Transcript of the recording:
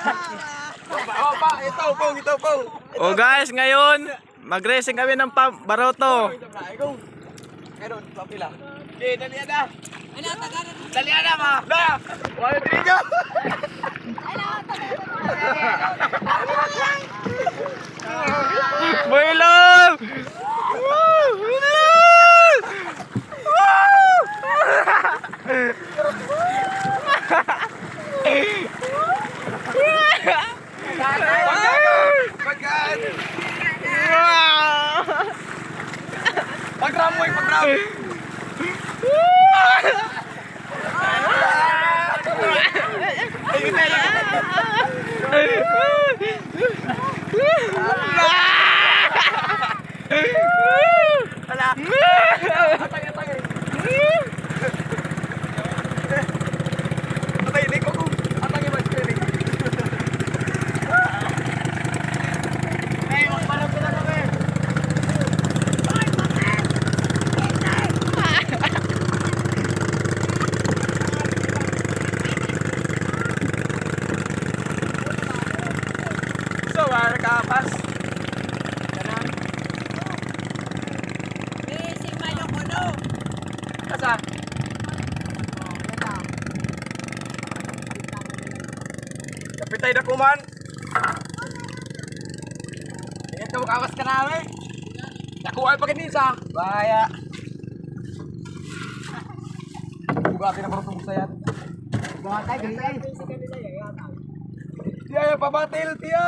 Oh, pa, ito, pong, ito, pong. Oh guys, ngayon, mag-racing kami ng baroto. Meron, papila. Okay, dali na. Dali na, ma. Da! Wala trigo. Boylong! Woo! Bilis! Woo! Pagkaan! Pagramoy, pagram! Atay, atay. Atay, liko ko. Atay, iba, screening. So, mga kapas. Kasa? Kapitay na kuman. Ingat ka, makawas ka namin. Nakuha pa kanisa. Bahaya. Bugati na parang sayan. Tiya, pabatil, tiya!